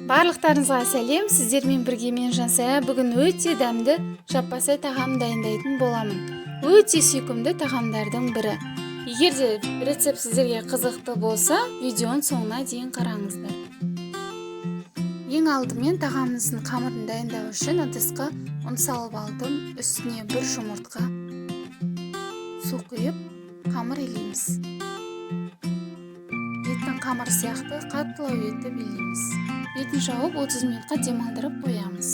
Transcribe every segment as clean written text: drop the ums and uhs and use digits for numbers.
Барлықтарыңызға сәлем, сіздермен бірге мен Жансая. Бүгін өте дәмді жаппасай тағам дайындайтын боламын. Өте сүйкімді тағамдардың бірі. Егер де рецепт сіздерге қызықты болса, видеоның соңына дейін қараңыздар. Ең алдымен тағамымыздың қамырын дайындау үшін ыдысқа ұн салып алдым. Үстіне бір жұмыртқа, су құйып, қамыр илейміз. Еттің қамыры сияқты қаттылау етіп илейміз. Бетін жауып 30 минутқа демалдырып қоямыз.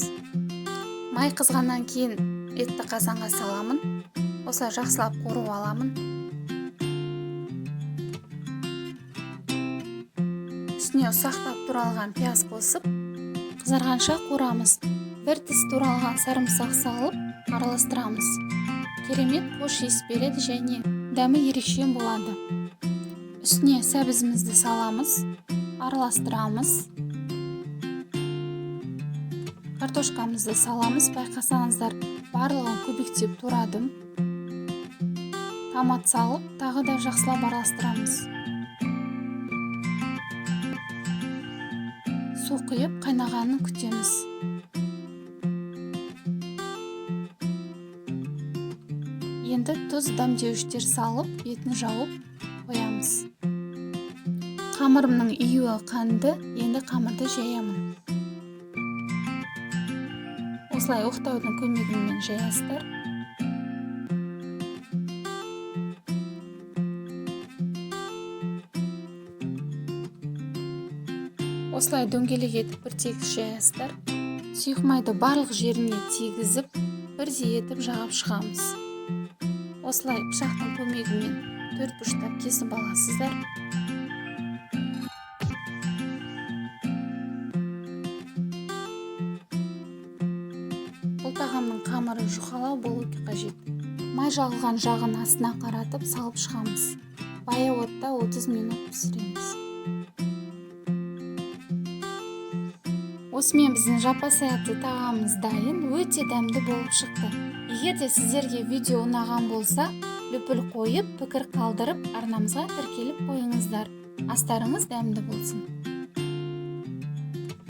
Май қызғаннан кейін етті қазанға саламын. Осылай жақсылап қуырып аламын. Үстіне ұсақтап туралған пияз қосып, қызарғанша қуырамыз. Бір тіс туралған сарымсақ салып, араластырамыз. Керемет хош иіс береді және дәмі ерекше болады. Үстіне сәбізімізді саламыз, араластырамыз. Картошкамызды саламыз, байқасаңыздар, барлығын көбіктеп турадым. Томат салып, тағы да жақсылап араластырамыз. Су құйып, қайнағанын күтеміз. Енді тұз, дәмдеуіштер салып, бетін жауып қоямыз. Қамырымның июі қанды, енді қамырды жаямын. Осылай оқтаудың көмегімен жаясыздар. Осылай дөңгелек етіп бір тегіс жаясыздар. Сұйық майды барлық жеріне тигізіп, бірдей етіп жағып шығамыз. Осылай пышақтың көмегімен төрт бұрыштап кесіп аласыздар. Бұл тағамның қамыры жұқалау болу қажет. Май жағылған жағын астына қаратып салып шығамыз. Баяу отта 30 минут пісіреміз. Осымен біздің жаппасай атты тағамымыз дайын, өте дәмді болып шықты. Егер де сіздерге видео ұнаған болса, лүпіл қойып, пікір қалдырып, арнамызға тіркеліп қойыңыздар. Астарыңыз дәмді болсын.